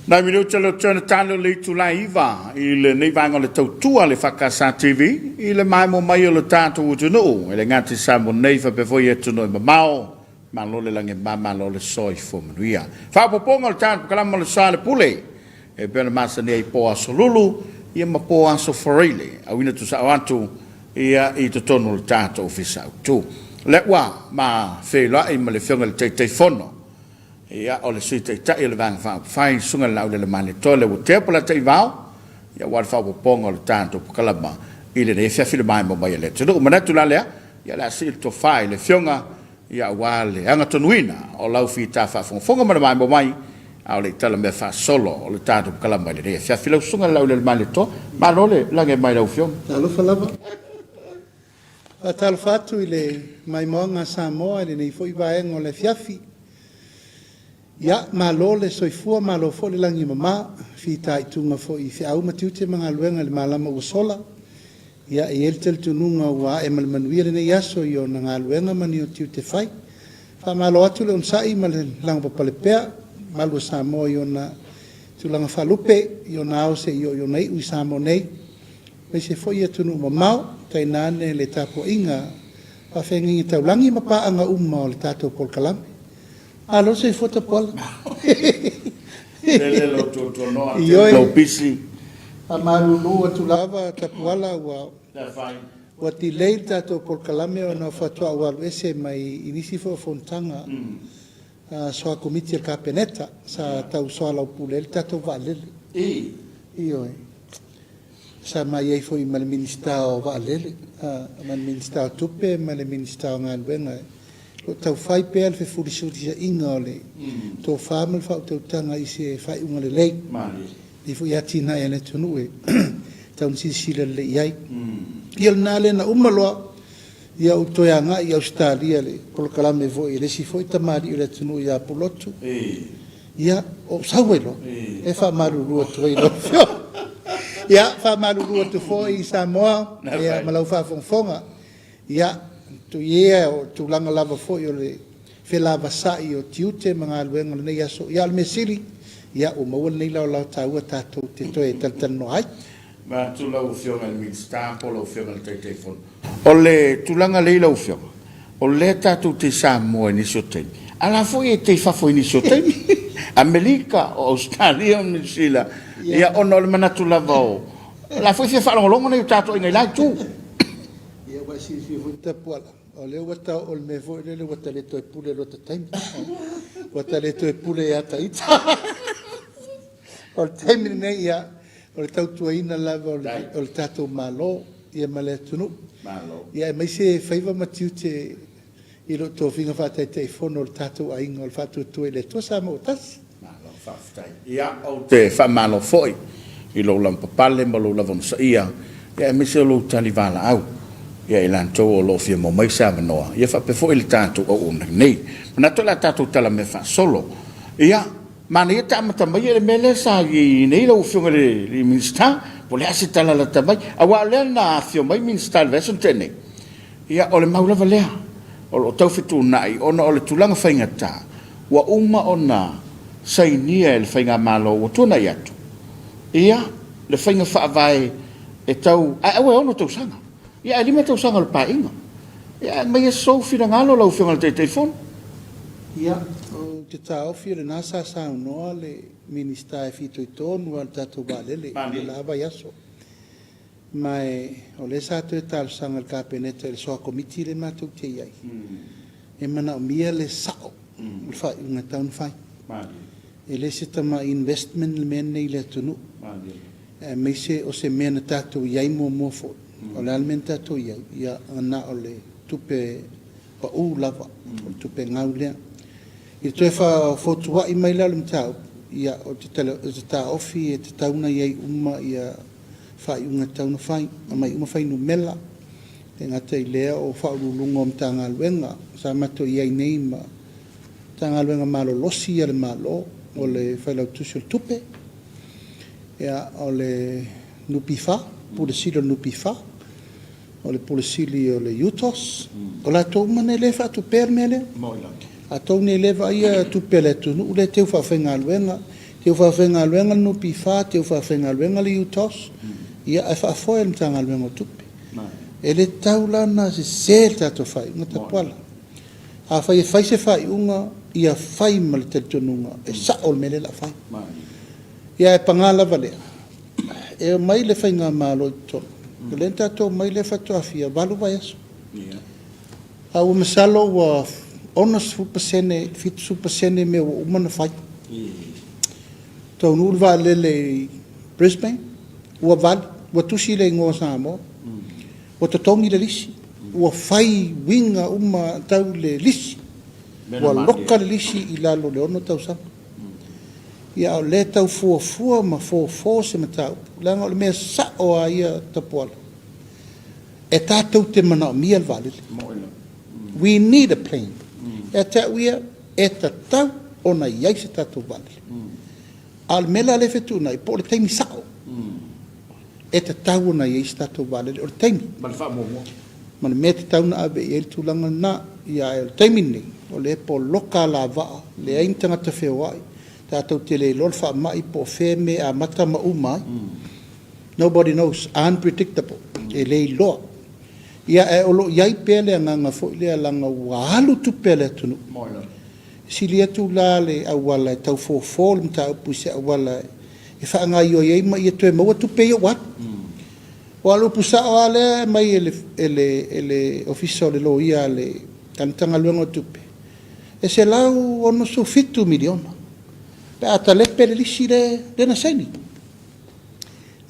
Nai minute le tona talo le itula e 9 i lenei vaega o le tautua a le EFKS TV i le maemo mai o le tatou atunuu e le gata i Samoa nei faapea foi i atunuu e mamao. Malo le lagi e mama, malo le soifua manuia. Faaopoopoga o le tatou polokalame o le Sa o le Pule e pei ona masani ai i po Aso Lulu ia ma po Aso Faraile, auina tuusao atu ia i totonu o le tatou Ofisa Autu. O lea ua ma feiloai ma le Afioga i le Taitaifono, ia o le Sui Taitai o le Vaega Faaupufai, Susuga i le Laulele Malietoa Leuatea Polataivao, ia aua le faaopoopoga o le tatou polokalame i lenei afiafi i le maemo mai a le atunuu. Manatu la lea, ia o le a sii le tofa i le Afioga Ia aua le agatonuina o lau fita faafogafoga ma le maemo mai, a o le i tala mea faasolo o le tatou kalama i lenei afiafi. Lau Susuga i le Laulele Malietoa, malo le lage mai lau Afioga. Talofa lava. Faatalofa atu i le maimoaga a Samoa i lenei foi vaega o le afiafi. Ia, malo le soifua, malo foi le lagi e mama, fitaituga foi i feau ma tiute ma galuega i le malama ua sola. Ia, e i ai le talitonuga ua ae ma le manuia lenei aso i ona galuega ma ni tiute fai. Faamalo atu le onosai ma le lagopapale pea, malu o Samoa i ona tulaga faalupe, i ona ao seia oo i ona iu i Samoa nei, aemaise foi atunuu mamao, tainane le tapuaiga a faafeagaiga taulagi ma paaga uma o le tatou polokalame. Malo le soifua Tapuala. Lele lou tuatuanoa, tele lou pisi. Faamalulu atu lava Tapuala ua ua delay le tatou polokalame ona faatoa ou alu ese mai i nisi foi o fonotaga a soa Komiti a le Kapeneta sa tau soalaupule ai le tatou vaalele. Ioe. Sa ma i ai foi ma le Minisita o Vaalele, ma le Minisita o Tupe ma le Minisita o Galuega. O lo o tau fai pea le fefulisoliaiga o le tofa ma le faautautaga i se faaiuga lelei. Lenei foi atinae a le atunuu e tatau ona silasila lelei i ai. Ia o lena lea na uma loa, ia ou toe agai i Ausetalia i le polokalame foi a le isi foi tamalii o le atunuu ia Pulotu. Ia, ou sau ai loa, e faamalulu atu ai i lau Afioga. Ia, faamalulu atu foi i Samoa ia, ma lau faafogafoga. Ia, tuia o tulaga lava foi o le felavasai o tiute ma galuega o lenei aso. Ia, o le mea sili, ia, ua maua lenei laolao taua tatou te toe talatalanoa ai. Vaeatu lau Afioga i le Minisita po o lau Afioga i le Taitaifono. O le tulaga lea i lau Afioga, o lea tatou te i Samoa i nisi o taimi, a o la foi e te i fafo i nisi o taimi, Amerika, o Ausetalia, o Niu Sila, ia ona o le manatu lava o, o la foi e fia faalogologo nai o tatou aiga i la itu. Ia ua e silafia foi Tapuala, o lea ua tau o le mea foi lele ua ta le toe pule i lota taimi. Ua ta le toe pule ia ta ita. O le taimi lenei, ia, o le tautuaina lava o le, o le tatou Malo ia ma le atunuu. Malo. Ia aemaise faiva ma tiute i lou tofiga faa-Taitaifono o le tatou aiga o le Faatuatua i le Atua Samoa ua Tasi. Malo faafetai. Ia, ou te faamalo foi i lou lavapapale ma lou lava onosaia, ia aemaise o lou tali valaau ia i latou o lo o fia maua mai se avanoa, ia faapea foi le tatou auaunaga nei. Manatu o le a tatou tala mea faasolo. Ia, Manaia te amata mai le mea lea sa i ai nei lau Afioga i le Minisita, po o le a se tala lata mai, aua o lea na afifio mai Minisita i le vaiaso na tea nei, ia o le mau lava lea o lo o tau fetuunai ona o le tulaga faigata ua uma ona sainia e le Faigamalo ua tuanai atu, ia le faiga faavae e tau, ae aua e 6 tausaga. Ia ae 5 tausaga o le paeaiga. Ia aumai sou finagalo lau Afioga i le Taitaifono. Ia, ou te taofi o lena sa saunoa le Minisita e fitoitonu lava i le tatou vaalele i le la vaiaso. Ma o lea sa toe talosaga i le Kapeneta i le soa Komiti lea matou te i ai, e manaomia le sao o le faaiuga e tatau ona fai. E le se tamai investment le mea lenei i le atunuu. Aemaise o se mea na tatou i ai muamua foi. O le a le mea na tatou i ai? Ia, na o le tupe pau lava, o le tupe gau lea. I le toe fotuai mai la o le mataupu, ia, ou te taofi e tatau ona i ai uma ia faaiuga e tatau ona fai, aumai uma fuainumera, e le gata i lea o Faauluuluga o Matagaluega sa matou i ai nei ma Matagaluega malolosi a le Malo, o le Failautusi o le Tupe, ia, o le NPF, Pule Sili o le NPF, o le Pule Sili o le UTOS, o latou uma nei lea e faatupea le mea lea. Latou nei lea e vaaia tupe a le atunuu lea e teu faafaigaluega, Teu faafaigaluega le NPF, teu faafaigaluega le UTOS, ia ae faafoe e le Matagaluega o Tupe. E le tatau la ona sese le tatou faaiuga Tapuala. Afai e fai se faaiuga, ia fai ma le talitonuga e sao le mea lea o le a fai. Ia ae paga lava lea, e omai le faigamalo i totonu, o lea na tatou omai lea faatoa fia 8 vaiaso. Ae ua masalo ua 60% 70% mea ua uma ona fai. Taunuu le vaalele i Brisbane, ua vali, ua tusi le igoa o Samoa, ua totogi le lisi, ua fai uiga uma tau le lisi, ua loka le lisi i lalo o le 6 tausaga. Ia a o lea e tau fuafua ma fofo se mataupu, leaga o le mea sao lava ia Tapuala, e tatou te manaomia le vaalele. We need a plane. Ia te au ia, e tatau ona i ai se tatou vaalele. A o le mea la lea e fetuunai, po o le taimi sao e tatau ona i ai se tatou vaalele. O le taimi. Ma le faamuamua. Ma le mea e tatau ona ave i ai le tulaga lena. Ia ae o le taimi lenei, o lea e poloka alavaa, leai ni tagata feoai, tatou te le iloa le faamai po o fea le mea e amata ma uma ai. Nobody knows, unpredictable, e le iloa. Ia ae o lo o i ai pea le agaga foi lea leaga ua alu tupe a le atunuu. E sili atu la le auala e tau fofo le mataupu i se auala e faagaoioi ai ma ia toe maua tupe ia ua alu. Aua o le upu sao lava lea e aumai e le, e le, e le Ofisa o le Loia a le Matagaluega o Tupe, e $167 miliona pe a talepe le lisi lea na saini.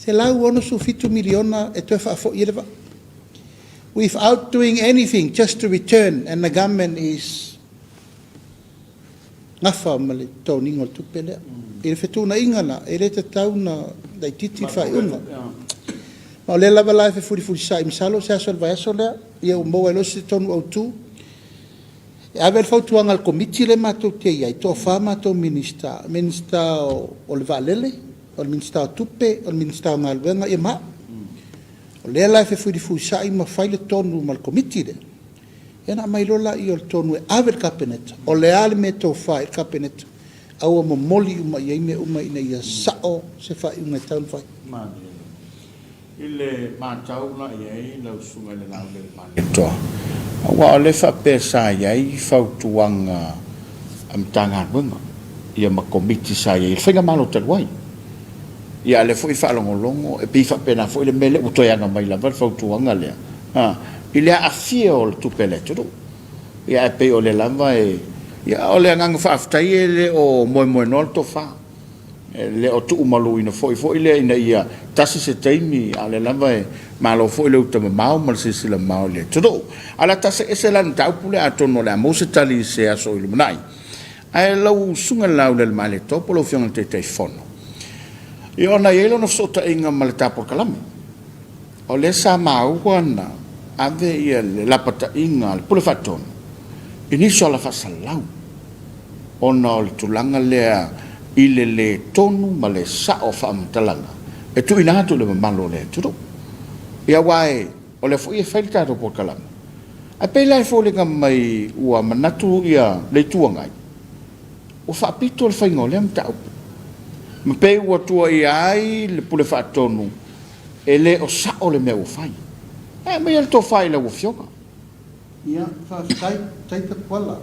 $167 miliona e toe faafoi ai le vaa. Without doing anything, just to return and the government is gafa ma le totogiina o le tupe lea. I le fetuunaiga la, e le tatau ona laitiiti le faaiuga. Ma o lea lava la e fefulifulisai, masalo o se aso o le vaiaso lea, ia ua maua ai loa se tonu autu. E ave le fautuaga a le Komiti lea matou te i ai, e toafa matou Minisita, Minisita o le Vaalele, o le Minisita o Tupe, o le Minisita o Galuega, ia ma au. O lea la e fefulifulisai ma fai le tonu ma le Komiti lea, ia ona aumai loa lea o le tonu e ave i le Kapeneta, o le a le mea e tofa i ai le Kapeneta, a ua momoli uma i ai mea uma ina ia sao se faaiuga e tatau ona fai. Malie. I le matau la i ai lau Susuga i le Laulelemaalietoa, aua o lea faapea sa i ai fautuaga a Matagaluega ia ma Komiti sa i ai i le Faigamalo talu ai. Ia a o lea foi e faalogologo e pei e faapena foi le mea lea ua toe aga mai lava le fautuaga lea i le aafia o le tupe a le atunuu. Ia ae pei o lea lava e, ia o le agaga faafetai e le o moemoenoa le tofa. E le o tuumaluina foi foi lea ina ia tasi se taimi, a o lea lava e malo foi le uta mamao ma le silasila mamao i le atunuu. Ae o le a tase ese la le mataupu lea atonu o le a maua se tali i se aso i lumanai. Ae lau Susuga i le Laulelemaalietoa po o lau Afioga i le Taitaifono, ia ona e i ai lona fesootaiga ma le ta polokalame. O lea sa maua na ave ia le lapataiga a le Pule Faatonu i nisi o ala faasalalau ona o le tulaga lea i le le tonu ma le sao o faamatalaga e tuuina atu i le mamalu o le atunuu. Ia aua e, o lea foi e fai le tatou polokalame, ae pei la e foliga mai ua manatu ia le Itu Agai ua faapito le faiga o lea mataupu, ma pei ua tuuaia ai le Pule Faatonu e le o sao le mea ua fai. Ae aumaia le tofa i lau Afioga. Ia, faafetai, faafetai Tapuala.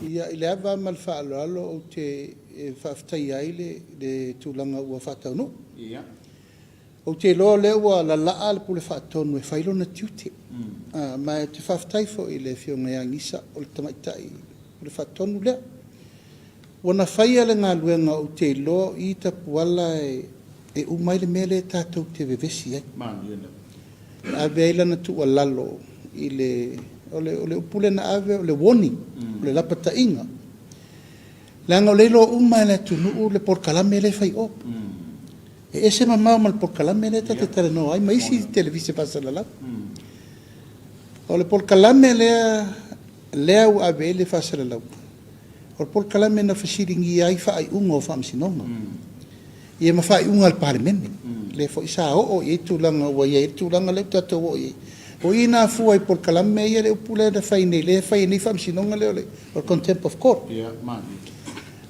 Ia, i le ava ma le faaaloalo ou te faafetaia ai le tulaga ua faataunuu. Ia. Ou te iloa o lea ua lalaa le Pule Faatonu e fai lona tiute. Ma ou te faafetai foi i le Afioga ia Gisa, o le Tamaitai Pule Faatonu lea. Ua na faia le galuega ou te iloa o i Tapuala e uma ai le mea lea tatou te vevesi ai. E ave ai lana tuualalo i le, o le, o le upu lea na ave o le warning, o le lapataiga. Leaga o lea e iloa uma e le atunuu le polokalame lea e fai i o. E ese mamao ma le polokalame lea ta te talanoa ai ma isi televise faasalalau. O le polokalame lea lea ua ave i ai le faasalalauga, o le polokalame na fesiligia ai faaiuga o Faamasinoga, ia ma faaiuga a le Palemene, lea foi sa oo i ai tulaga ua i ai le tulaga lea ua tatou oo i ai. O i na afua i polokalame ia, le upu lea na fai nei, lea e fai ai nei Faamasinoga lea o le Contempt of Court.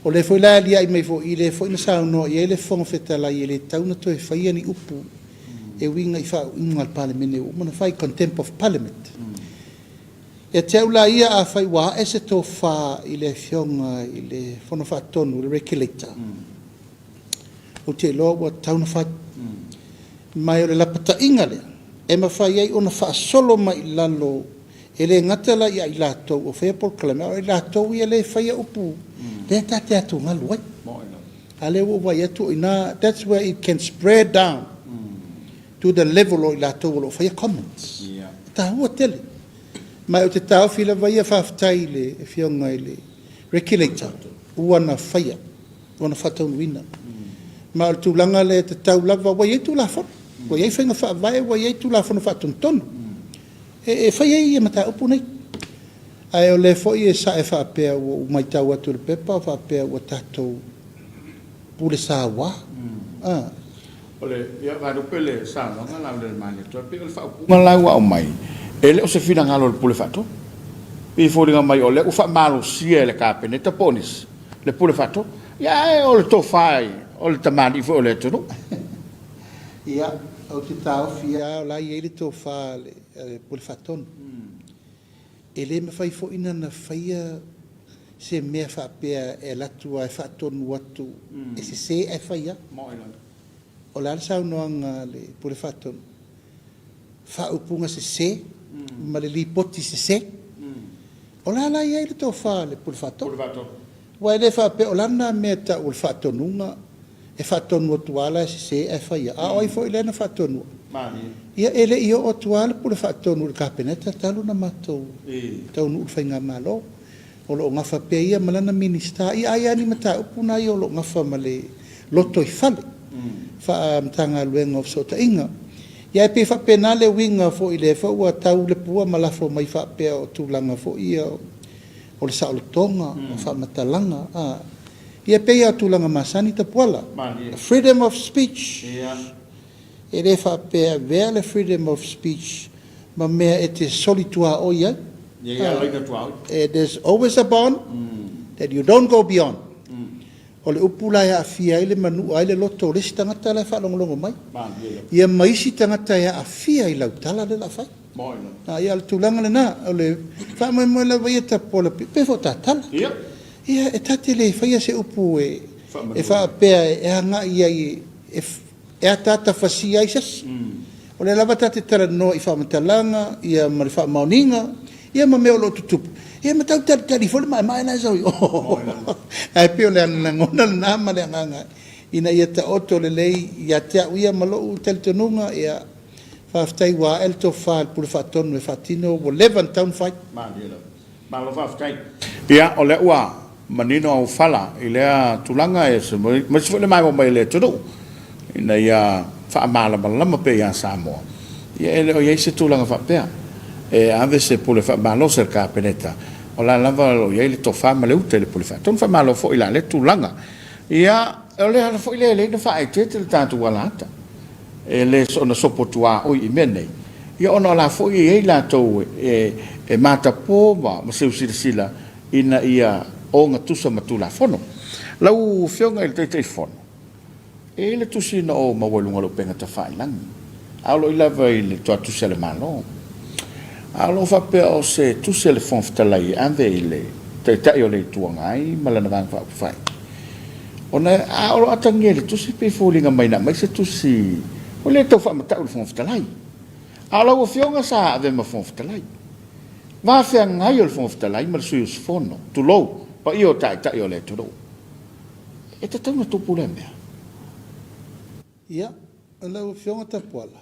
O lea foi la e aliaʻi mai foi i lea foi na saunoa i ai le Fofoga Fetalai e le tatau ona toe faia ni upu e uiga i faauiga a le Palemene ua uma ona fai, contempt of Parliament. Ia te au la ia, afai ua ae se tofa i le Afioga i le Fono Faatonu, le Regulator, ou te iloa ua tatau ona fai. Ma o le lapataiga lea e mafai ai ona faasolo mai i lalo, e le gata la ia i latou o faia polokalame, a o i latou ia lea e faia upu lea ta te atugalu ai. A lea ua ou vaai atu o i ina, that's where it can spread down to the level o i latou o lo o faia comments. E taua tele. Ma ou te taofi lava ia, faafetai i le Afioga i le Regulator ua na faia, ua na faataunuuina. Ma o le tulaga lea e tatau lava, ua i ai Tulafono, ua i ai faiga faavae, ua i ai Tulafono faatonutonu e fai ai ia mataupu nei. Ae o lea foi e sae faapea, ua ou matau atu i le pepa faapea ua tatou pule saua. O le, ia, vaelupe le saunoaga Laulelemalie Atoa, e pei o le faaupuga la ua aumai, e le o se finagalo o le Pule Faatonu. E pei e foliga mai o lea ua faamalosia e le Kapeneta po o nisi le Pule Faatonu. Ia, ae o le tofa o le tamalii foi o le atunuu. Ia, ou te taofi lava o la e i ai le tofa a le Pule Faatonu. E le mafai foi ona na faia se mea faapea e alu atu lava e faatonu atu e sese ae fai lava. O le a le saunoaga a le Pule Faatonu? Faaupuga sese ma le lipoti sese. O la la e i ai le tofa a le Pule Faatonu. Aua e le faapea o le a lena mea e tau o le faatonuga, e faatonu atu lava la e sese ae fai lava. A o ai foi lea na faatonua? Ia e le i oo atu lava le Pule Faatonu i le Kapeneta talu ona matou taunuu i le Faigamalo. O lo o gafa pea ia ma lana Minisita. Ia ai lava ni mataupu na ia o lo o gafa ma le lotoifale faa-Matagaluega o Fesootaiga. Ia ae pei e faapena le uiga foi lea foi ua tau le pua ma lafo mai faapea o tulaga foi ia o le saolotoga, o faamatalaga, a. Ia pei lava o tulaga masani Tapuala. Freedom of speech. E le faapea e avea le freedom of speech ma mea e te soli tuaoi ai. There's always a bond that you don't go beyond. O le upu la e aafia ai le manua ai le loto o le isi tagata la e faalogologo mai. Ia ma isi tagata e aafia i lau tala lea o le a fai. Ia o le tulaga lena, o le faamoemoe lava ia Tapuala pe foi o Tatala. Ia e ta te le faia se upu e faapea e agai ai e ataata fasia ai se isi. O lea lava ta te talanoa i faamatalaga ia ma le faamaoniga ia ma mea o lo o tutupu, ia ma tau talitali foi le maemae la e sau i o. Ae pei o le lagona lena ma le agaga ina ia taoto lelei ia te au ia ma lou talitonuga, ia faafetai ua ae le tofa i le Pule Faatonu e faatino ua leva ona tatau ona fai. Malie lava. Malo faafetai. Ia, o lea ua manino aufala i lea tulaga, aemaise foi le maimoa mai o le atunuu ina ia faamalamalama pea ia Samoa, ia e le o i ai se tulaga faapea e ave se pule faamalosi a le Kapeneta, o la lava o lo o i ai le tofa ma le uta i le pule faatonu. Faamalo foi la lea tulaga. Ia, o le ala foi lea e lelei ona faaeteete le tatou alaata, e le soona sopo tuaoi i mea nei, ia ona o la foi e i ai latou e matapo ma seusilasila ina ia ogatusa ma Tulafono. Lau Afioga i le Taitaifono, e i ai le tusi na ou maua i luga o le upega tafailagi, a o lo o i lava i le Tuatusi a le Malo, a o lo o faapea o se tusi a le Fofoga Fetalai e ave i le Taitai o le Itu Agai ma lana Vaega Faaupufai. Ona a o lo o atagia i le tusi pei e foliga mai na aumai se tusi ua le tau faamatau i le Fofoga Fetalai. A o lau Afioga sa ave ma Fofoga Fetalai. Va feagai o le Fofoga Fetalai ma le sui usufono, tulou, paia o Taitai o le atunuu. E tatau ona tupu lea mea. Ia, lau Afioga Tapuala,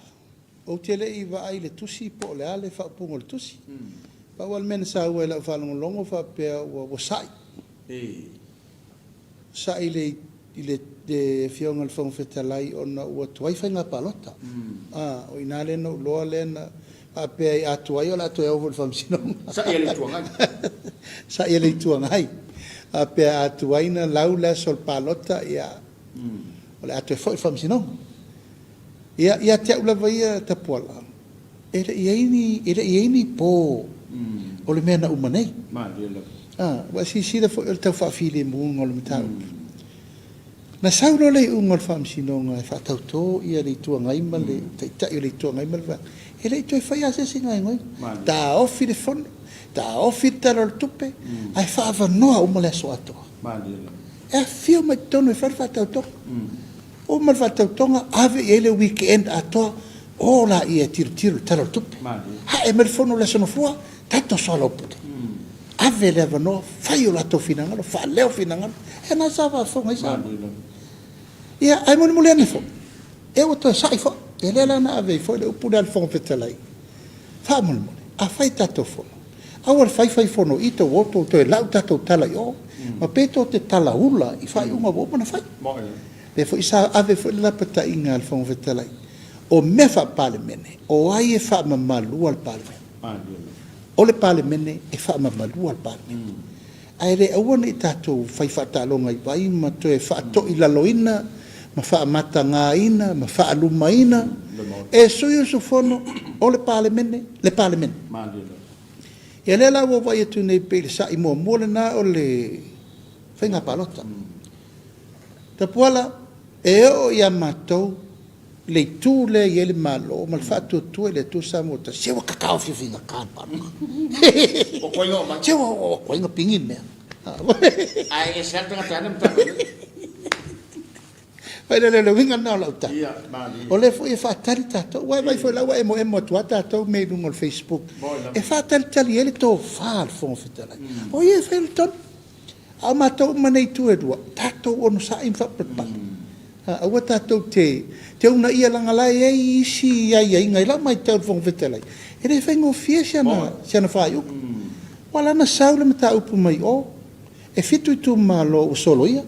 ou te le i vaai i le tusi po o le a le faaupuga o le tusi. Pau lava le mea na saua i lau faalogologo faapea ua sa'i. Sa'i i le Afioga i le Fofoga Fetalai ona ua tuai faiga palota. O i ina lea na ou iloa lea na faapea a tuai o le a toe o foi i le Faamasinoga. Sa'i a le Itu Agai. Sa'i a le Itu Agai. Faapea a tuai na lau le aso o le palota, ia, o le a toe foi i le Faamasinoga. Ia, ia te au lava ia Tapuala, e le i i ai ni, e le i i ai ni po o le mea na uma nei. Ua e silasila foi o le tau faafilemuga o le mataupu. Na sau loa le iuga o le Faamasinoga e faatauto le Itu Agai ma le Taitai o le Itu Agai ma le Vaega, e le i toe faia lava se isi gaoioiga. Taofi le Fono, taofi le Tala o le Tupe, ae faaavanoa uma le aso atoa. E afifio mai totonu e fai le faatautoga. Uma le faatautoga, ave i ai le weekend atoa, o laia e tilotilo i le Tala o le Tupe. Hae mai le Fono i le Aso Gafua, tatou soalaupule. Ave le avanoa, fai o latou finagalo, faaleo finagalo. E na sa faafofoga ai Samoa. Ia, ae mulimuli ane foi, e ua toe sa'i foi. E lea la na ave ai foi le upu lea a le Fofoga Fetalai, faamolemole, a fai tatou fono, aua le fai fai fono i tou o tou toe lau tatou tala i o, ma pe tou te talaula i faaiuga ua uma ona fai. Lea foi sa ave foi le lapataiga a le Fofoga Fetalai, o mea faa-Palemene, o ai e faamamalua le Palemene? O le Palemene e faamamalua le Palemene. Ae le aua ne i tatou fai faataaloga i vai ma toe faatoilaloina ma faamatagaina ma faalumaina e sui usufono o le Palemene le Palemene. Ia lea la ua ou vaai atu nei pei le sa'i muamua lena o le faiga palota. Tapuala, e oo ia matou le itu lea e i ai le Malo ma le faatuatua i le Atua Samoa tasi, se ua tataofiofigata le palota. Ua koiga o mai. Se ua koiga pigi le mea. Ae ese lava le tagata e ana matagaluega. Fai lea, le uiga lena o lau tala. Ia, malie. O lea foi e faatali tatou. Ua e vaai foi la ua emoemo atu lava tatou mea i luga o le Facebook. E faatalitali ai le tofa a le Fofoga Fetalai. O ia e fai le tonu. A o matou uma nei i itu e lua, tatou onosai ma faapalepale. Aua tatou te uunaia leaga la e i ai isi aiaiga i lau matau i le Fofoga Fetalai, e le faigofie si ana faaiuga. Ua ala ona sau le mataupu mai o, e 7 itumalo ua soloia,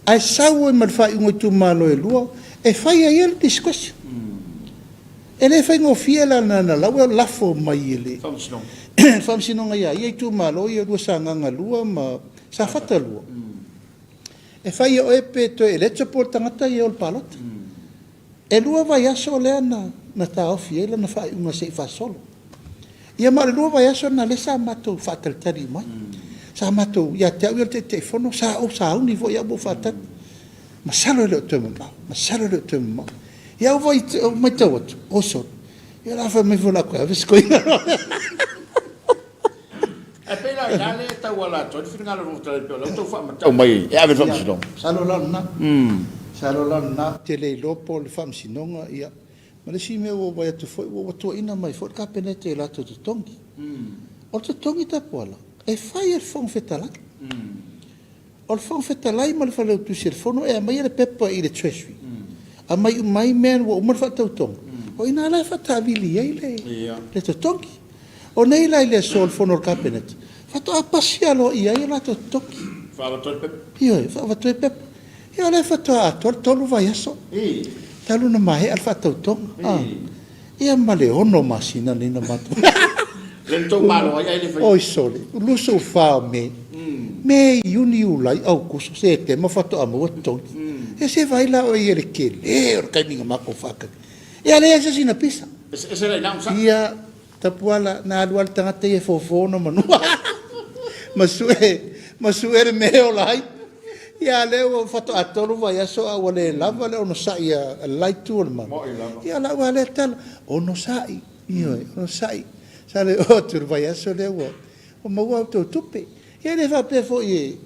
ae sau ai ma le faaiuga o itumalo e 2 e fai e ia le discretion. E le faigofie la na lau e lafo mai e le Faamasinoga ia ia itumalo ia e 2, Sagaga 2 ma Safata 2, e fai e oe pe toe eligible le tagata ia e o i le palota. E 2 vaiaso lea na taofi ai lana faaiuga se i faasolo. Ia ma o le 2 vaiaso lena lea sa matou faatalitali uma ai. Sa matou, ia te au ia le Taitaifono, sa ou sauni foi au ma ou faatali. Masalo e le o toe mamao, masalo e le o toe mamao. Ia ua ou matau atu, oi sole, ia o le a fai mai foi o le a toe ave se koina. Ae pei la o i ina lea e tauala atu ai le finagalo o le Fofoga Fetalai pei o lea ua tau faamatau mai e ave i le Faamasinoga. Masalo la o lena. Masalo la o lena. Ou te le iloa po o le Faamasinoga, ia. Ma le isi mea ua ou vaai atu foi, ua tuuaina mai foi le Kapeneta i o latou totogi. O le totogi Tapuala, e fai e le Fofoga Fetalai. O le Fofoga Fetalai ma le Failautusi o le Fono e aumaia le pepa i le Treasury, aumai uma ai mea ua uma le faatautoga, o i ina la e faataavili ai le totogi. O nei la i le aso o le Fono a le Kapeneta, faatoa pasi aloaia ai o latou totogi. Faaavatu ai le pepa. Ioe, faaavatu ai le pepa. Ia o lea faatoa atoa le 3 vaiaso talu ona maea le faatautoga. Ia ma le 6 masina nei na matou. Lea na tou malo ai ai le fai. Oi sole, 24 o Me, Me, Iuni, Iulai, Aukuso, Setema faatoa maua totogi. Ia se vaai la oe ia le tele o le taimi na matou faatali. Ia leai se isi na pisa. Ese la ina onosai. Ia, Tapuala, na alu lava le tagata ia e fofo ona manua ma sue, ma sue le mea e ola ai. Ia a lea ua faatoa 3 vaiaso a ua le lava le onosai a le la itu o le malu. Ia o lau lava lea tala, onosai, ioe, onosai. Sa le oo atu i le vaiaso lea ua maua a outou tupe. Ia e le faapea foi e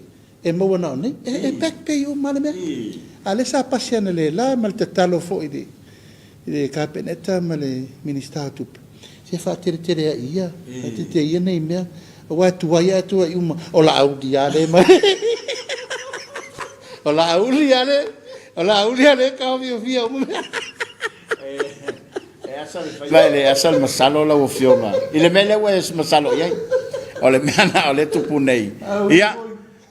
e maua na o nei. E back pay uma lava le mea. A o lea sa pasi analeila ma le tatalo foi i le Kapeneta ma le Minisita o Tupe, se faateletereai ia, faateletere ia nei mea, aua e tuai ae tuai uma, o Laauli lava lea e o Laauli lava lea, o Laauli lava lea e taofiofia uma mea. Ma e le asa le masalo lau Afioga i le mea lea ua e masalo i ai. O le mea lena o lea e tupu nei. Ia,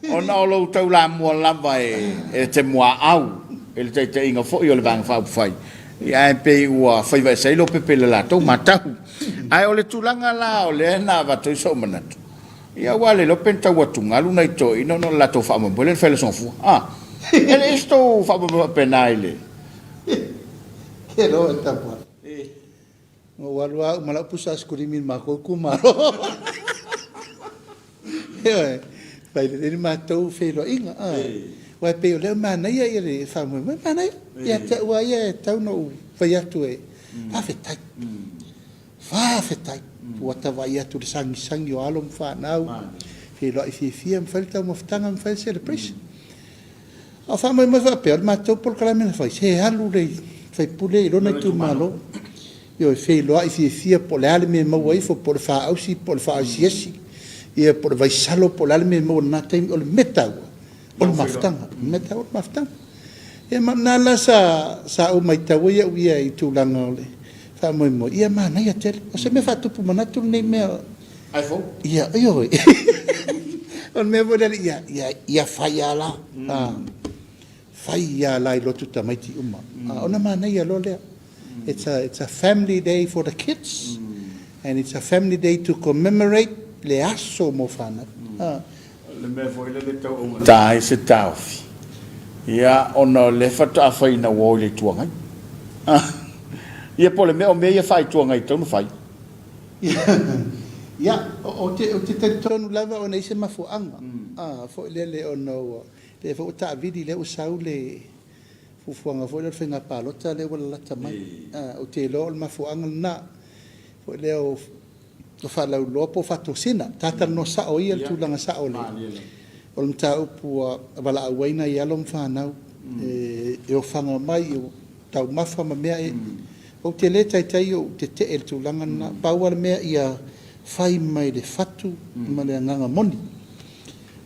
ona o lou taulamua lava e te muaau i le taitaiga foi o le Vaega Faaupufai, ia ae pei ua faiva ese ai lou pepe i le latou matau. Ae o le tulaga la o lea na avatu ai sou manatu, ia aua le iloa pe na tau atugalu nai toeaiina ona o le latou faamoemoe lea na fai i le Aso Gafua. A, e leai se tou faamoemoe faapena i le... Ke loa e tapu Na ou alu lava au ma lau pusa aisikulimi i le matou itumalo. Ioe. Fai lelei le matou feiloaiga. Aua e pei o lea e manaia ia le faamoemoe, manaia. Ia te au lava ia e tatau ona ou fai atu e faafetai. Faafetai. Ua ta vaai atu i le sagisagi o alo ma fanau, feiloai fiafia ma fai le taumafataga ma fai le celebration. A o faamoemoe faapea, o le matou polokalame na fai, se alu le sui usufono i lona itumalo, ioe, feiloai fiafia po o le a le mea e maua ifo, po o le faaausi po o le faaasiasi, ia po o le vaisalo po o le a le mea e maua i lena taimi. O le mea taua, o le mafutaga. O le mea taua o le mafutaga. Ia ma o lena la sa ou matau ai au ia i tulaga o le faamoemoe, ia manaia tele. O se mea faatupu manatu lenei mea. iPhone? Ia, ioe. O le mea foi lele, ia, ia, ia fai lava la. Fai lava la i lotu tamaiti uma. Ona manaia loa lea. It's a family day for the kids and it's a family day to commemorate le aso mo fanau. Le mea foi lele e tau augata ai se taofi, ia, ona o lea faatoa fai ina ua o i le Itu Agai. Ia po o le mea o mea ia faa-Itu Agai e tatau ona fai. Ia, ou te talitonu lava ona e i ai se mafuaaga foi lele ona ua, lea foi ua taavili lea ua sau le fuafuaga foi lea o le faiga palota lea ua lalata mai. Ou te iloa o le mafuaaga lena foi lea o faalauiloa po o faatosina. Talatalanoa sao ia i le tulaga sao o le mataupu ua valaau ai nai alo ma fanau e ofaga mai, taumafa ma mea e... Ou te le taitai ou tetee i le tulaga lena. Pau lava le mea ia fai mai le fatu ma le agaga moni.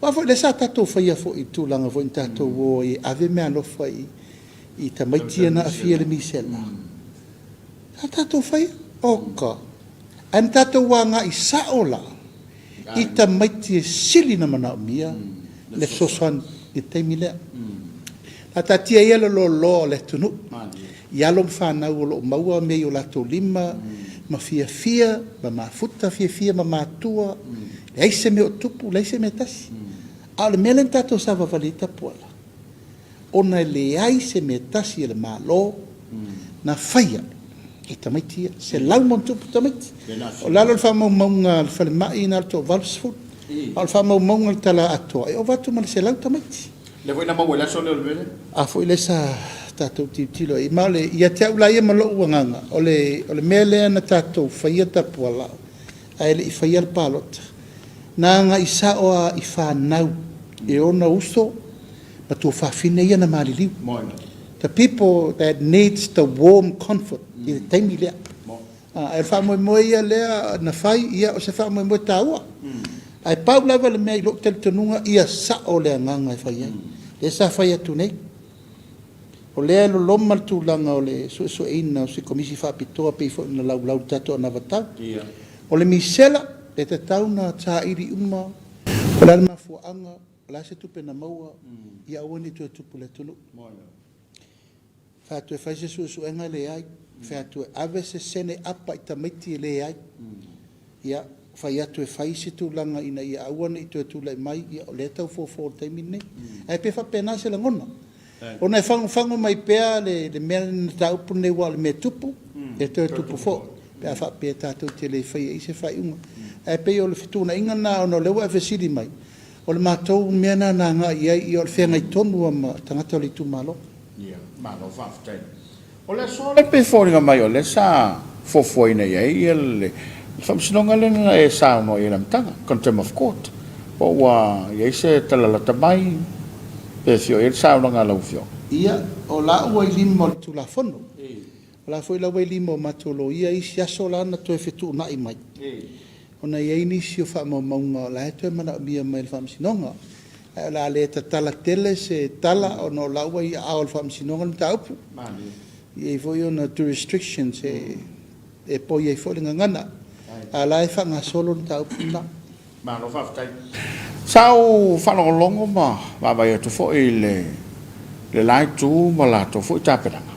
Aua foi o lea sa tatou faia foi i le tulaga foi na tatou o ai e ave meaalofa i tamaiti ia na aafia i le misela. Sa tatou faia, oka. Ae na tatou agai sao la i tamaiti e sili ona manaomia le fesoasoani i le taimi lea. A taatia ia le loaloa o le atunuu i alo ma fanau o lo o maua mea i o latou lima ma fiafia ma mafuta fiafia ma matua, leai se mea o tupu, leai se mea e tasi. A o le mea lea na tatou savavali ai Tapuala, ona e leai se mea e tasi a le Malo na faia i tamaiti ia, 100+ tamaiti. O lalo o le faamaumauga a le falemai na o le toa-80, a o le faamaumauga a le tala atoa, e ova atu ma le 100 tamaiti. Lea foi na maua i le aso lea o le mea lea? A foi lea sa tatou tilotilo i ai. Ma o le, ia te au la ia ma lou agaga, o le, o le mea lea na tatou faia Tapuala ae le i faia le palota, na agai sao lava i fanau e ona uso ma tuafafine ia na maliliu. The people that needs the warm comfort i le taimi lea. Ae o le faamoemoe ia lea na fai, ia o se faamoemoe taua. Ae pau lava le mea i lou talitonuga ia sao le agaga e fai ai. Lea sa fai atu nei. O lea e loloma le tulaga o le suesueina o se Komisi Faapitoa pei foi ona laulau i le tatou anavatau. O le misela, e tatau ona saili uma po o le a le mafuaaga, o le a se tupe na maua, ia aua ne i toe tupu i le atunuu. Fai atu e fai se suesuega e leai. Fai atu e ave se sene apa i tamaiti e leai. Ia, fai atu e fai se tulaga ina ia aua ne i toe tulai mai, ia o lea e tau fofo i le taimi lenei. Ae pei e faapena se lagona. Ona e fagofago mai pea le mea le mataupu lenei aua o le mea e tupu, e toe tupu foi pe a faapea tatou te le faia i ai se faaiuga. Ae pei o le fetuunaiga lena ona o lea ua e fesili mai, o le matou mea lena na agai i ai, ia o le feagai tonu lava ma tagata o le itumalo. Ia, malo faafetai. O le aso lea pei e foliga mai o lea sa fuafuaina i ai le faamasinoga lea na e saunoa i ai i le amataga, contempt of court, po ua i ai se tala lata mai pe afio i ai le saunoaga a lau Afioga? Ia, o la ua i lima o le Tulafono. O la foi la ua i lima o matou loia isi aso la na toe fetuunai mai, ona e i ai nisi o faamaumauga o la e toe manaomia mai e le Faamasinoga. Ae o le a le tatala tele se tala ona o la ua i aao o le Faamasinoga le mataupu. E i ai foi ona jurisdictions e poi ai foi le gagana, a o la e faagasolo le mataupu lena. Malo faafetai. Sa ou faalogologo ma vaavaai atu foi i le le la itu ma latou foi tapenaga.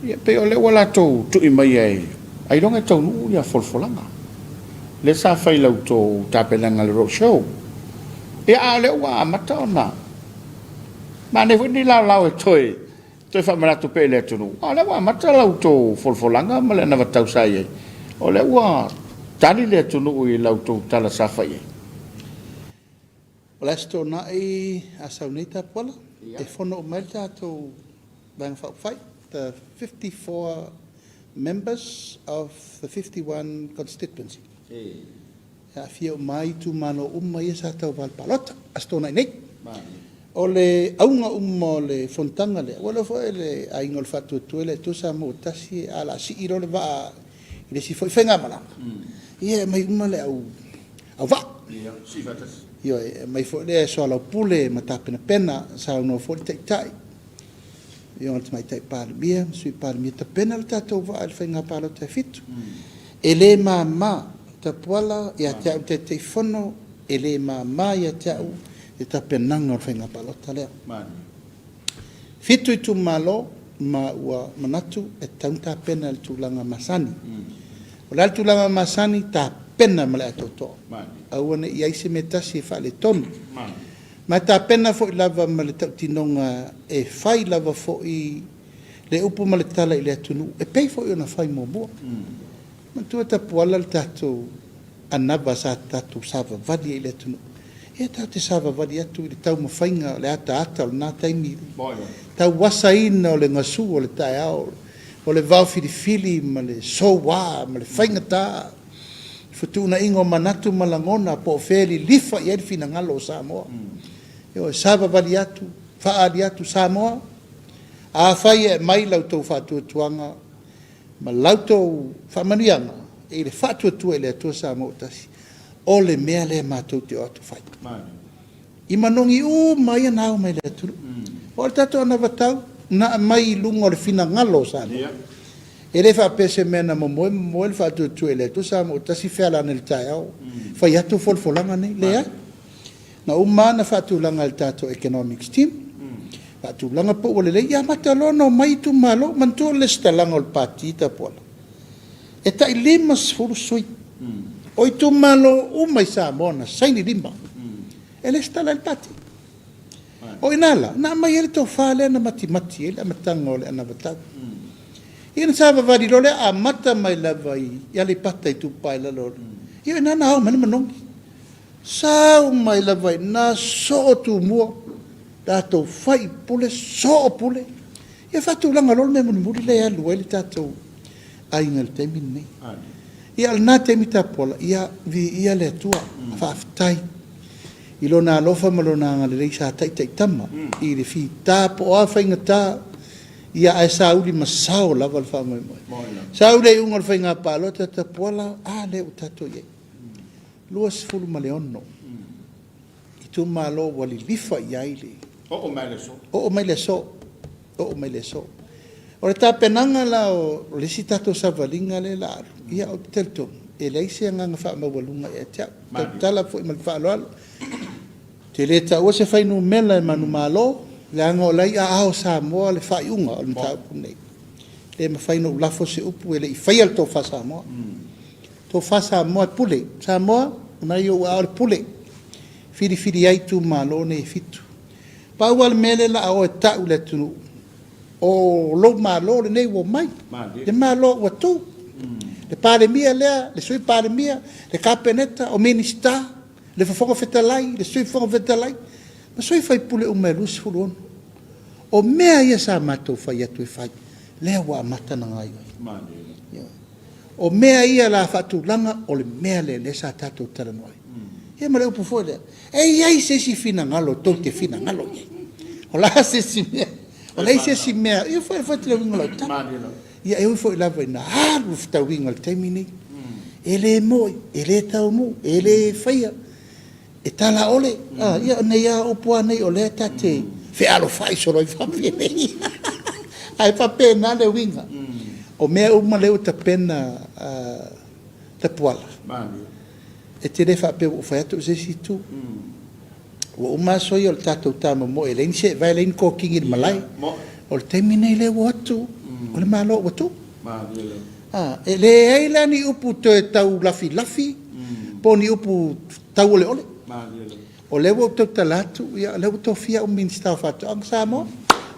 Ia pei o lea ua latou tui mai ai ailoga e taunuu ia folafolaga. Lea sa fai i la outou tapenaga i le road show. Ia a o lea ua amata ona manaia foi ni laolao e toe Toe faamanatu pea i le atunuu, a o lea ua amata la outou folafolaga ma le anavatau sa i ai, o lea ua tali le atunuu i la outou tala sa fai i ai. O le Aso Toonai a sau nei Tapuala, e fono uma ai le tatou Vaega Faaupufai, the 54 members of the 51 constituency. E aafia uma ai itumalo uma ia sa tauva i le palota, Aso Toonai nei. O le auga uma o le fonotaga lea, ua iloa foi e le aiga o le Faatuatua i le Atua Samoa ua Tasi, a o le a sii loa le vaa i le isi foi faigamalaga, ia e aumai uma le au auvaa. Ioe, e aumai foi le soalaupule ma tapenapena, saunoa foi le Taitai, Afioga i le Tamaitai Palemia ma Sui Palemia, tapena le tatou vaa i le faiga palota e 7. E le mama Tapuala ia te au le Taitaifono, e le mama ia te au le tapenaga o le faiga palota lea. 7 itumalo ma ua manatu e tatau ona tapena i le tulaga masani. O le a le tulaga masani? Tapena ma le atoatoa. Aua ne i i ai se mea e tasi e faaletonu. Ma e tapena foi lava ma le tautinoga e fai lava foi le upu ma le tala i le atunuu e pei foi ona fai muamua. Manatua Tapuala le tatou anava sa tatou savavali ai i le atunuu. Ia tatou te savavali atu i le taumafaiga o le ataata o lena taimi, tauasaina o le gasu o le taeao, o le vao filifili ma le soua ma le faigata, fetuunaiga o manatu ma lagona po o fea e lilifa i ai le finagalo o Samoa. Ioe, savavali atu, faaali atu, Samoa, afai e aumai la outou faatuatuaga ma la outou faamanuiaga i le faatuatua i le Atua Samoa ua Tasi, o le mea lea matou te o atu fai. I manogi uma ia na ao mai le atunuu. O le tatou anavatau na aumai i luga o le finagalo o Samoa. E le faapea se mea na momoe momoe le faatuatua i le Atua Samoa ua Tasi feala ane i le taeao fai atu folafolaga nei. Leai. Na uma lava na faatulaga e le tatou economics team, faatulaga po ua lelei, ia amata loa ona omai itumalo. Manatua le lesitalaga o le Pati Tapuala, e tai 50 sui o itumalo uma i Samoa na saini lima e lesitala ai le Pati. O i ina la, na aumai ai le tofa lea na matimati ai le amataga o le anavatau. Ia na savavali loa lea amata mai lava i Aleipata Itupa i Lalo, ia o ina na ao mai le manogi. Sau mai lava i ina soo Tumua, tatou fai i pule, soo pule, ia faatulaga loa le mea mulimuli lea e alu ai le tatou aiga i le taimi lenei. Ia o lena taimi tapola, ia viia le Atua, faafetai i Lona alofa ma Lona agalelei sa taitaitama i le fita po o a faigata, ia ae sauli ma sao lava le faamoemoe. Sau le iuga o le faiga palota tapuala, a lea ua tatou i ai. 26 itumalo ua lilifa i ai le. Oo mai le aso. Oo mai le aso. Oo mai le aso. O le tapenaga la o le isi tatou savaliga lea la alu, ia ou te talitonu, e leai se agaga faamaualuga ia te au. Tautala foi ma le faaaloalo. Ou te le taua se fuainumera e manumalo, leaga o la e i aao o Samoa le faaiuga o le mataupu lenei. E le mafai ona ou lafo se upu e le i faia le tofa Samoa. Tofa Samoa e pule. Samoa, mai ou aao le pule. Filifili ai itumalo nei e fitu. Pau lava le mea lea la a o e tau i le atunuu, o lou Malo lenei ua omai. Le Malo ua tu. Le Palemia lea, le Sui Palemia, le Kapeneta, o Minisita, le Fofoga Fetalai, le Sui Fofoga Fetalai, ma sui faipule uma e 26. O mea ia sa matou fai atu e fai, lea ua amata ona gaoioi. O mea ia la faatulaga o le mea lea lea sa tatou talanoa ai. Ia ma le upu foi lea, e i ai se isi finagalo tou te finagalo i ai. O le a se isi mea? O le a se isi mea? Ia foi foi te le uiga o lau tala. Ia e ui foi lava ina alu le fetauiga i le taimi nei. E le moi, e le taunuu, e le faia. E tala ole, a, ia o nei a upu a nei o lea ta te fealofai solo ai faapenei. Ae faapena le uiga. O mea uma lea ua tapena Tapuala, e te le faapea ua ou fai atu o se isi itu. Ua uma aso ia o le tatou tamomoe, e leai ni seevae, leai ni kokini i le malae. O le taimi nei lea ua o atu, o le Malo ua tu. E leai la ni upu toe tau lafilafi po o ni upu tauoleole. O lea ua ou tautala atu, ia o lea ua tofia au Minisita o Faatoaga Samoa.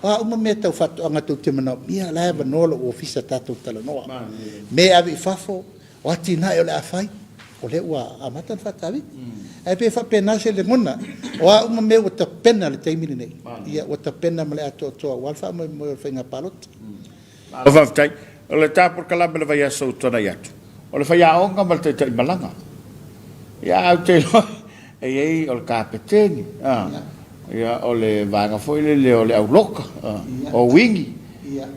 O a uma mea tau faatoaga tou te manaomia, o la e avanoa lou ofisa tatou talanoa. Mea e ave i fafo, o atinae o le a fai, o lea ua amata ona faatavili. Ae pei e faapena se lagona, o a uma mea ua tapena i le taimi lenei, ia ua tapena ma le atoatoa aua le faamoemoe o le faiga palota. Malo faafetai. O le ta polokalame i le vaiaso ua tuanai atu, o le faiaoga ma le taitai malaga. Ia ae ou te iloa e i ai o le kapeteni, ia o le vaega foi lele o le auloka, o uini.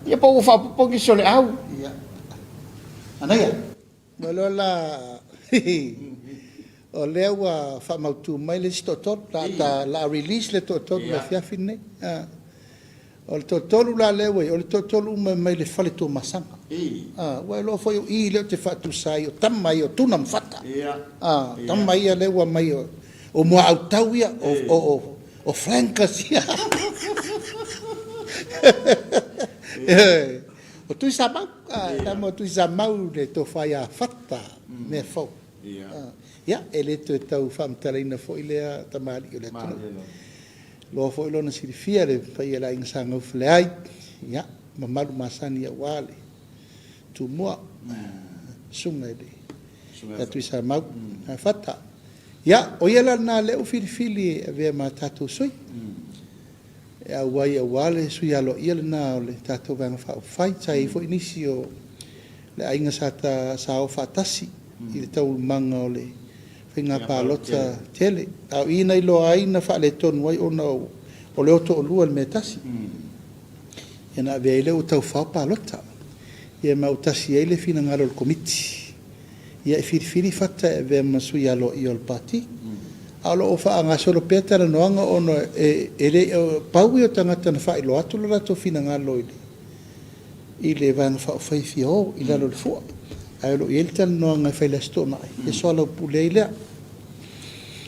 Ia po ua faaopoopo nisi o le au. Ia. Manaia. Ua iloa la o lea ua faamautu mai le isi toatolu, o le a release le toatolu i le afiafi lenei. O le toatolu la lea ua i ai, o le toatolu uma e mai le fale Tuamasaga. Ua iloa foi o i lea ou te faatusa ai, o tama ia o Tuna ma Fata. O tama ia lea ua aumai o Muaautau ia, o flankers ia. O Tuisamau, tama o Tuisamau le tofa ia Fata Meafou. Ia, e le toe tau faamatalaina foi lea tamalii o le atunuu. Loa foi lona silafia le paia o le Aiga Sa Gaufaleai, ia, mamalu masani aua le Tumua, susuga i le ia Tuisamau Fata. Ia, o ia la lena lea ua filifili e avea ma tatou sui. E auai aua le sui aloaia lena o le tatou Vaega Faaupufai. Sa i ai foi nisi o le aiga sa o faatasi i le taualumaga o le faiga palota tele. A o i na iloa ai na faaletonu ai ona o le o toalua i le mea e tasi. Ia na avea ai lea ua taufao palota. Ia ma ua tasi ai le finagalo o le Komiti. Ia e filifili Fata e avea ma sui aloaia o le Pati. A o lo o faagasolo pea talanoaga ona e le o pau ia o tagata na faailoa atu lo latou finagalo i le Vaega Faaupufai e fia o i lalo o le fua. Ae o lo o i ai le talanoaga e fai i le Aso Toonai e soalaupule ai lea.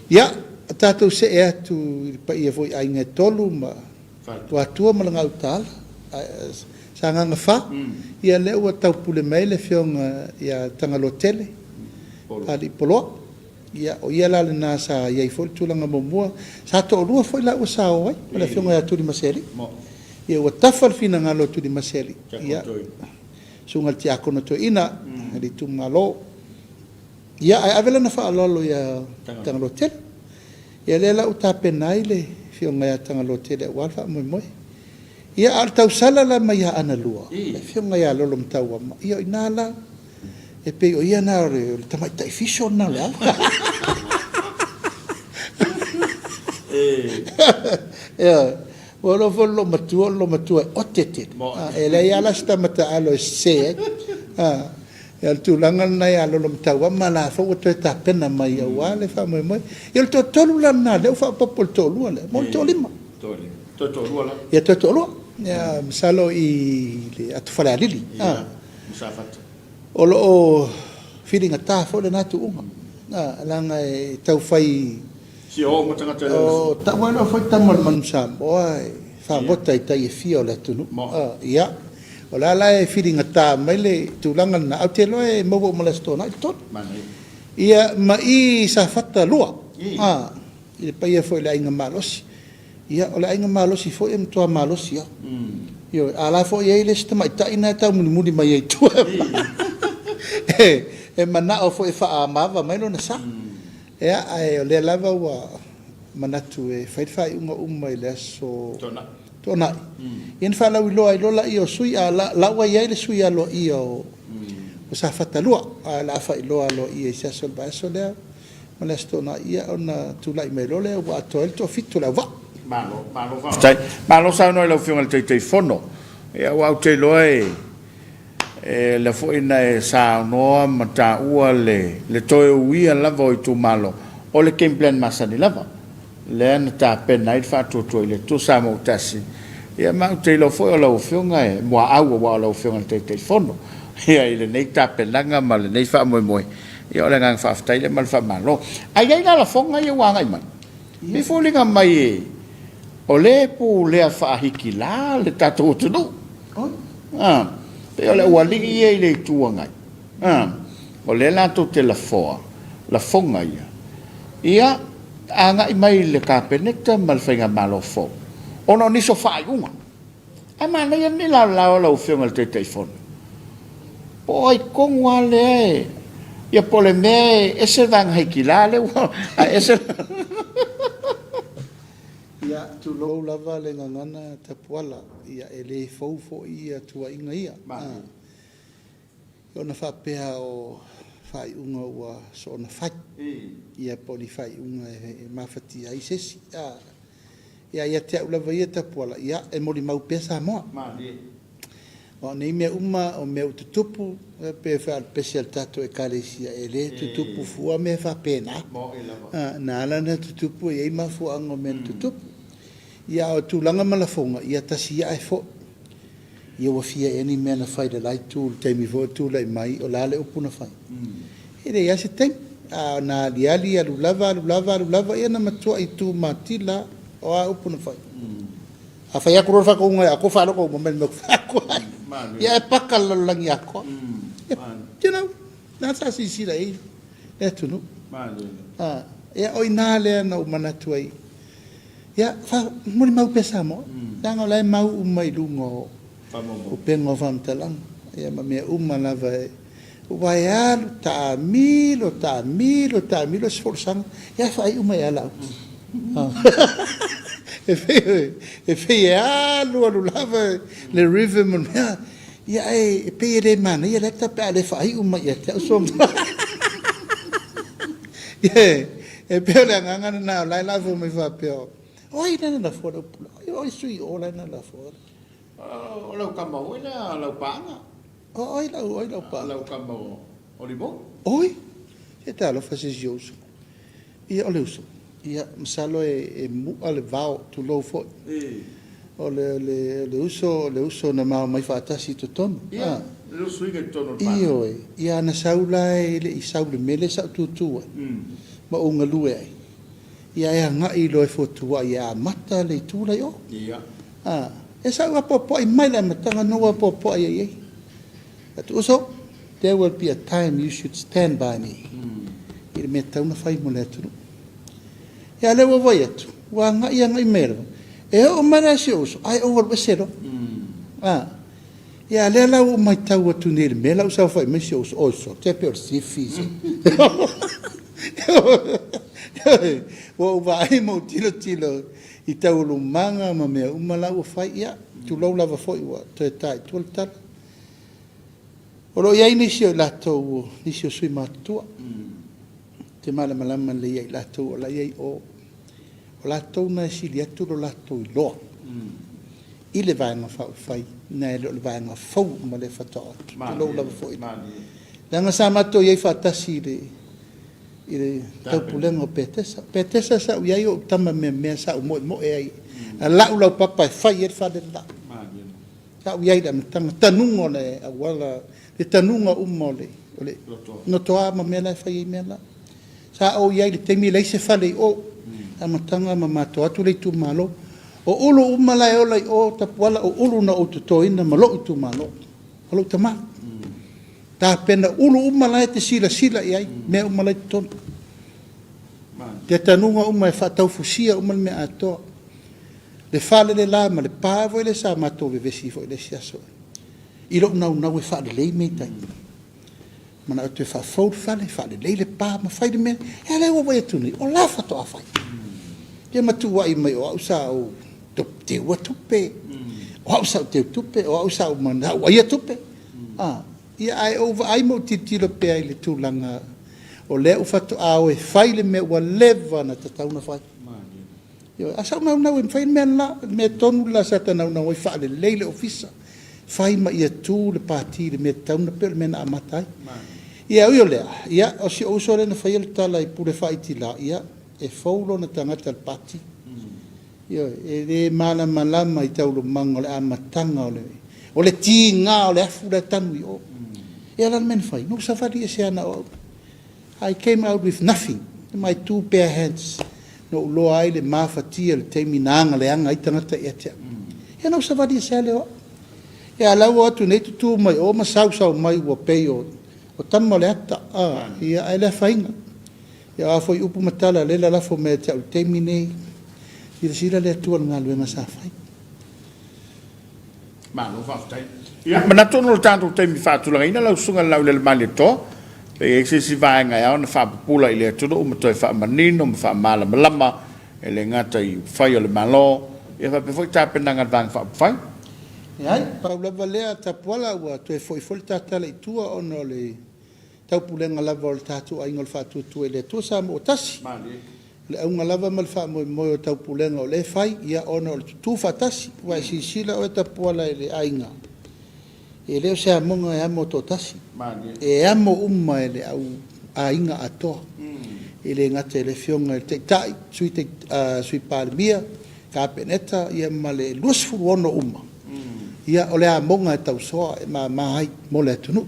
Ia, tatou see atu i le paia foi i aiga e tolu ma Luatua ma le Gautaala, Sagaga 4, ia lea ua taupule mai le afioga ia Tagaloatele Alii Poloa. Ia, o ia la lena sa i ai foi le tulaga muamua. Sa toalua foi laua sa o ai, ma le afioga ia Tulimasealii. Ia ua tafa le finagalo o Tulimasealii, ia, susuga i le Tiakono Toeaina o le itumalo. Ia, ae ave lana faaaloalo ia Tagaloatele. Ia lea la ua tapena ai le afioga ia Tagaloatele aua le faamoemoe. Ia, a o le tausala la mai Aana 2, le afioga ia Lolomatauama, ia o i ina la, e pei o ia lena o le tamaitai fiso lena o Leala. Ioe. Ua iloa foi le loomatua, o le loomatua e ote tele. E leai lava la se tama taalo e sese ai. Ia o le tulaga lena ia Lolomatauama la foi ua toe tapena mai aua le faamoemoe. Ia o le toatolu la lena lea ua faaopoopo i le toalua lea, mo le toalima. Toe toalua la? Ia toe toalua. Ia masalo i le Atufalealili. Ia, ma Safata. O lo o filigata foi lena tuuga, leaga e tau fai. Fia oo ma tagata e lele. Taua loa foi tama o le manu Samoa e fagota i tai e fia o le atunuu. Ia, o la la e filigata mai le tulaga lena, ae ou te iloa e maua uma i le Aso Toonai le tolu. Ia, ma i Safata 2, i le paia foi o le Aiga Malosi. Ia, o le aiga malosi foi e matua malosi lava. Ioe, a o la foi e i ai le isi tamaitai lena e taumulimuli mai ai i tua e manao foi e faaamava mai lona sa. Ia, ae o lea lava ua manatu e fai le faaiuga uma i le aso Toonai. Ia ona faalauiloa ai loa lea o sui, a o la ua i ai le sui aloaia o Safata 2, ae o le a faailoa aloaia i se aso o le vaiaso lea. Ma le Aso Toonai, ia ona tulai mai loa lea ua atoa ai le toafitu o le auvaa. Malo, malo faafetai. Malo saunoa i lau Afioga i le Taitaifono. Ia aua ou te iloa e e lea foi na e saunoa ma taua le le toe uia lava o itumalo, o le game plan masani lava lea na tapena ai le faatuatua i le Atua Samoa ua tasi. Ia ma ou te iloa foi o lau Afioga e muaau aua o lau Afioga i le Taitaifono ia i lenei tapenaga ma lenei faamoemoe. Ia o le agaga faafetai lea ma le faamalo. Ae i ai la lafoga ia ua agai mai. E foliga mai e o lea e pulea faahikilā le tatou atunuu. A, pei o le aualii ia i le Itu Agai. A, o lea latou te lafoa, lafoga ia. Ia, agai mai i le Kapeneta ma le Faigamalo fou, ona o nisi o faaiuga. Ae manaia lenei laolao lau Afioga i le Taitaifono. Po o ai tonu lava lea e Ia po o le mea e ese le vaega Haikila lea ua ae ese le. Ia, tulou lava le gagana tapuala, ia e le fou foi ia tuuaiga ia. Ona faapea o faaiuga ua soona fai, ia po o ni faaiuga e mafatia ai se isi. Ia, ia te au lava ia Tapuala, ia e molimau pea Samoa. Aua o nei mea uma o mea ua tutupu, e pei foi o le pese a le tatou Ekalesia, e le tutupu fua mea faapena. Na ala ona tutupu e i ai mafuaaga o mea na tutupu. Ia a o tulaga ma lafoga, ia tasi ia ae foi. Ia ua fia ea ni mea na fai i le la itu i le taimi foi o tulai mai, o le a le upu na fai? E leai lava se taimi. A na aliali, alu lava, alu lava, alu lava, ia na matuai tumatila lava. O a upu na fai? A fai atu loa le faatonuga e atoa faalogo uma mai le mea ou te fai atu ai. Ia ae paka le lalolagi atoa. You know, lena sa silasila i ai le atunuu. Ia o i ina lea na ou manatu ai, Ia, molimau pea Samoa, leaga o la e mau uma i luga o upega o faamatalaga, ia ma mea uma lava e, aua e alu, taamilo, taamilo, taamilo se folasaga, ia e faaiu mai ia Laauli. E pei, e pei e alu alu lava le rhythm o le mea, ia ae e pei e le manaia le ata pe a le faaiu mai ia te au sou Ia, E pei o le agaga lena o la e lafo mai faapea, o ai lea na lafoa le upu la? O ai sui o la na lafoa? O lau tama foi lea, lau paaga. O ai lau, o ai lau paaga? Lau tama o Limo. Oi, se talofa se isi ou uso. Ia, o le uso. Ia, masalo e mu'a le vao, tulou foi. O le, le, le uso, le uso na ma omai faatasi i totonu. Ia, le usuina i totonu o le paaga. Ioe, ia na sau la e le i sau i le mea lea sa ou tutu ai, ma ou galue ai, ia e agai loa e fotuai e amata le itu la i o. Ia. A, e sa ou apoapoai mai le amataga na ou apoapoai ai i ai. Atu uso, there will be a time you should stand by me, i le mea e tatau ona fai mo le atunuu. Ia a lea ua vaai atu, ua agai agai mai lava, e oo mai la si ou uso, ae ou alu ese loa. A, ia a lea la ua ou matau atu nei i le mea la ua saofai mai si ou uso, oi sole, e pei o le sifi. Ua ou vaai ma ou tilotilo i taualumaga ma mea uma la ua fai, ia, tulou lava foi ua toe ta i tua le tala. O lo o i ai nisi o i latou, nisi o sui matutua, ou te malamalama lelei ia i latou o la e i ai i o. O latou na e sili atu lo latou iloa i le Vaega Faaupufai nai lo le Vaega fou uma lea faatoa oo atu. Tulou lava foi. Leaga sa matou i ai faatasi i le i le taupulega o Petesa. Petesa sa ou i ai o ou tama meamea sa ou moemoe ai. Na lau laupapa e fai ai le fale le la. Sa ou i ai i le amataga, tanuga o le auala, le tanuga uma o le, o le notoa ma mea la e fai ai mea la. Sa ou i ai i le taimi e leai se fale i o, amataga ma matou o atu le itumalo. O ulu uma la e ola i o Tapuala, o ulu na ou totoina ma lou itumalo, o lou tama. Tapena ulu uma la e te silasila i ai, mea uma la e i totonu. Te tanuga uma e faataufusia uma le mea atoa. Le fale le la ma le pa foi lea sa matou vevesi foi i le isi aso i lou naunau e faalelei mea i tai. Manao e toe faafou le fale, faalelei le pa ma fai le mea. Ia lea ua vaai atu nei, o la faatoa fai. Ia ma tuuai mai o au sa ou teua tupe, o au sa ou teu tupe, o au sa ou manao aia tupe. Ah, ia ae ou vaai ma ou tilotilo pea i le tulaga o lea ua faatoa o e fai le mea ua leva ona tatau ona fai. Ioe, a sa ou naunau e mafai le mea le la, le mea tonu le la sa ta naunau ai, faalelei le ofisa, fai ma ia tu le pati i le mea tatau ona, pei o le mea na amata ai. Ia, ui o lea, ia, o si ou uso lea na faia le tala i pule faaiti la, ia, e fou lona tagata i le pati. Ioe, e le malamalama i taualumaga o le amataga o le, o le tiga o le afu la e tanu i o. Ia, o le a le mea na fai? Na ou savali ese lava na o au. I came out with nothing, my two bare hands, na ou loa ai le mafatia i le taimi na agaleaga ai tagata ia te au. Ia na ou savali ese lava lea o au. Ia a la ua o atu nei tutu mai o ma sausau mai ua pei o o tama o le ata, a, ia ae le afaina. Ia o a foi upu ma tala lea e lalafo mai ia te au i le taimi nei, silasila le Atua i le galuega sa fai. Malo faafetai. Ia, manatu ona o le tatou taimi faatulagaina lau Susuga i le Laulele Malietoa. Pe i ai se isi vaega e ao ona faapupula i le atunuu ma toe faamanino ma faamalamalama e le gata i upufai o le Malo, ia faapea foi tapenaga a le Vaega Faaupufai. Leai, pau lava lea tapuala ua toe foi foi le ta tala i tua ona o le taupulega lava o le tatou aiga o le Faatuatua i le Atua Samoa ua Tasi. O le auga lava ma le faamoemoe o taupulega o lea e fai, ia ona o le tutu faatasi. Aua e silasila oe Tapuala i le aiga, e le o se amoga e amo toatasi, e amo uma e le au aiga atoa. E le gata i le Afioga i le Taitai, Sui, Sui Palemia, Kapeneta ia ma le 26 uma, ia o le amoga e tausoa e mama ai mo le atunuu.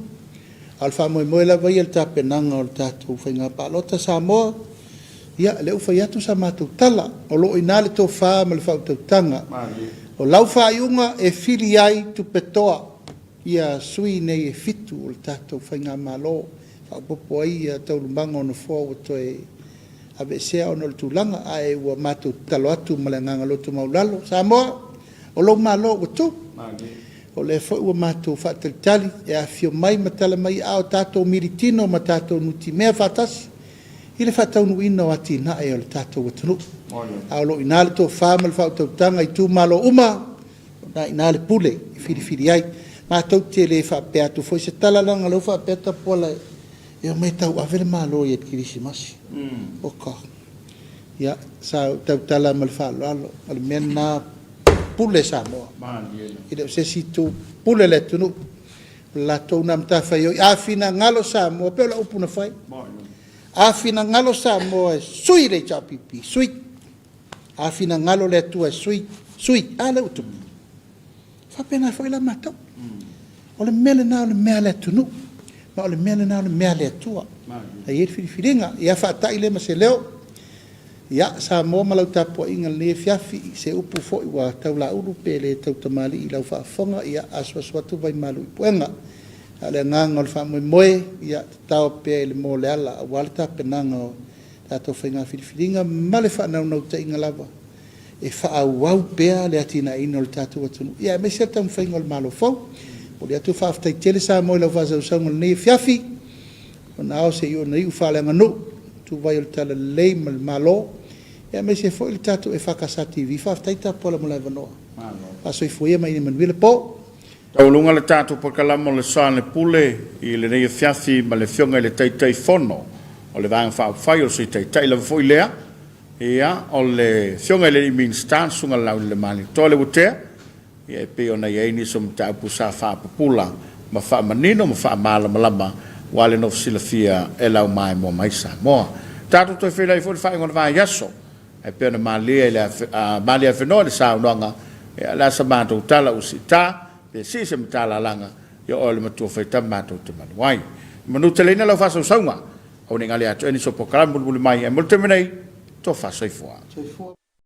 A o le faamoemoe lava ia i le tapenaga o le tatou faiga palota Samoa, ia o lea ua fai atu sa matou tala, o lo o i ina le tofa ma le faautautaga. O lau faaiuga e fili ai tupetoa ia sui nei e fitu o le tatou faigamalo, faaopoopo ai ia taualumaga o nofoa ua toe aveesea ona o le tulaga, ae ua matou tatalo atu ma le agaga loto maualalo, Samoa, o lou Malo ua tu. O lea foi ua matou faatalitali e afifio mai ma tala mai aao tatou militino ma tatou nutimea faatasi i le faataunuuina o atinae o le tatou atunuu. A o lo o i ina le tofa ma le faautautaga i itumalo uma, o lena e i ina le pule e filifili ai. Matou te le faapea atu foi se tala leaga o lea ua faapea Tapuala e omai e tauave le Malo i le Kerisimasi. Oka. Ia, sa ou tautala ma le faaaloalo, o le mea lena, pule Samoa. E le o se isi itu, pule le atunuu. O le latou lena matafaioi. A finagalo Samoa, e pei o lau upu na fai, a finagalo Samoa e sui le HRPP, sui. A finagalo le Atua e sui, sui. A lea ua tupu. E faapena foi la matou. O le mea lena o le mea a le atunuu, ma o le mea lena o le mea a le Atua. E i ai le filifiliga. Ia faatai lea ma se leo. Ia, Samoa ma lau tapuaiga i lenei afiafi, i se upu foi ua taulaulu pe le tautamalii i lau faafofoga, ia asuasu atu vai malu i puega. A o le agaga o le faamoemoe, ia tatao pea i le moa o le ala aua le tapenaga o tatou faiga filifiliga ma le faanaunautaiga lava e faaauau pea le atinaeina o le tatou atunuu, ia aemaise le taumafaiga o le Malo fou. Momoli atu le faafetai tele Samoa i lau faasausauga i lenei afiafi, ona ao seia ona iu faaleaganuu, ituvai o le Talalelei ma le Malo, ia aemaise foi le tatou EFKS TV. Faafetai Tapuala mo le avanoa. Faasoifua ia ma ia manuia le po. Taualuga le tatou polokalame o le Soalepule i lenei afiafi ma le Afioga i le Taitaifono o le Vaega Faaupufai, o le Sui Taitai lava foi lea, Ia, o le Afioga i le alii Minisita, le Susuga Laaulialemalietoa Leuatea, ia e pei ona i ai nisi o mataupu sa faapupula ma faamanino ma faamalamalama aua le nofo silafia e laumaemoa mai Samoa. Tatou toe feiloai foi i le faaiuga o le vaiaso, e pei ona malie i le malie afenoa i le saunoaga, ia o le a sa matou tala ua siita, pe sii se matalalaga, ia oe o le matua faitama matou te malu ai. Manuteleina lau faasausauga. Aua ne i gale atu ea nisi o polokalame mulimuli mai. Ae mo le taimi nei, tofa soifua. Soifua.